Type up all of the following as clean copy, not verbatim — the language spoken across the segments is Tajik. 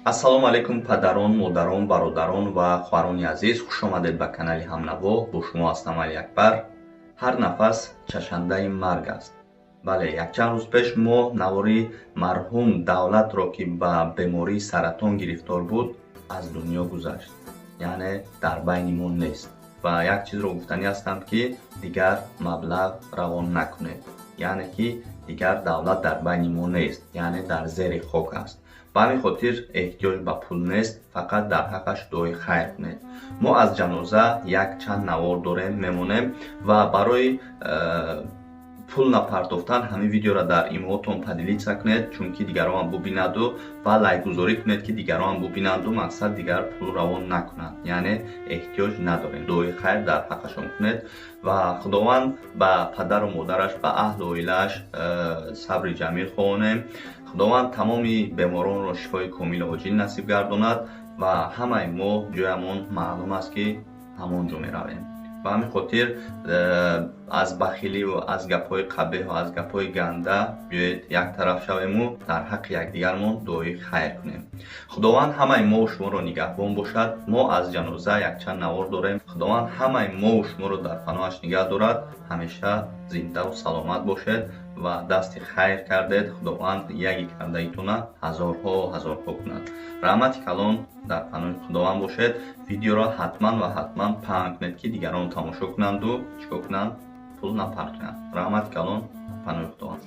Ассалому алайкум, падарон, модарон, бародарон ва хоҳарони азиз, хушомадед ба канали Ҳамнаво. Бо шумо ҳастам Алиакбар. Ҳар нафас чашандаи марг аст. Бале, якчанд рӯз пеш мо навори марҳум Давлатро, ки ба бемории саратон гирифтор буд, аз дунё гузашт, яъне дар байни мо нест. Ва як чизро гуфтанӣ ҳастам, ки дигар маблағ равон накунед, яъне ки дигар Давлат дар байни мо нест, яъне дар зери хок аст. Ба ҳамин хотир эҳтиёҷ ба пул нест, фақат дар ҳаққаш дуои хайр кунед. Мо аз ҷаноза як чанд навор дорем, мемонем ва барои пул напартофтан ҳамин видеоро дар имоотон поделиться кунед, чунки дигаронам бубинаду, ва лайкгузорӣ кунед, ки дигаронам бубинанду, мақсад дигар пул равон накунанд. Яъне эҳтиёҷ надорем, дуои хайр дар ҳаққашон кунед ва Худованд ба падару модараш, ба аҳлу оилааш сабри ҷамил хоҳонем. Худованд тамоми беморонро шифои комилу оҷил насиб гардонад ва ҳамаи мо ҷоямон маълум аст, ки ҳамон ҷо меравем. Ба ҳамин хотир аз бахиливу аз гапҳои қабеҳу аз гапҳои ганда биёед як тараф шавему дар ҳаққи якдигармон дуои хайр кунем. Худованд ҳамаи мову шуморо нигаҳбон бошад. Мо аз ҷаноза якчанд навор дорем. Худованд ҳамаи мову шуморо дар паноҳаш нигаҳ дорад. Ҳамеша зиндаву саломат бошед ва дасти хайр кардед, Худованд яги кардагитона ҳазорҳо ҳазорҳо кунад. Раҳмати калон, дар паноҳи Худованд бошед. Видеоро ҳатман ва ҳатман паҳн кунед, ки дигарон тамошо кунанду чӣ кор кунанд, пул напартоянд. Раҳмати калон, паноҳи Худованд.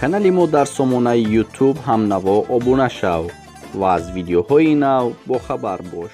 Канали мо дар сомонаи YouTube Ҳамнаво обуна шав ва аз видеоҳои нав бохабар бош.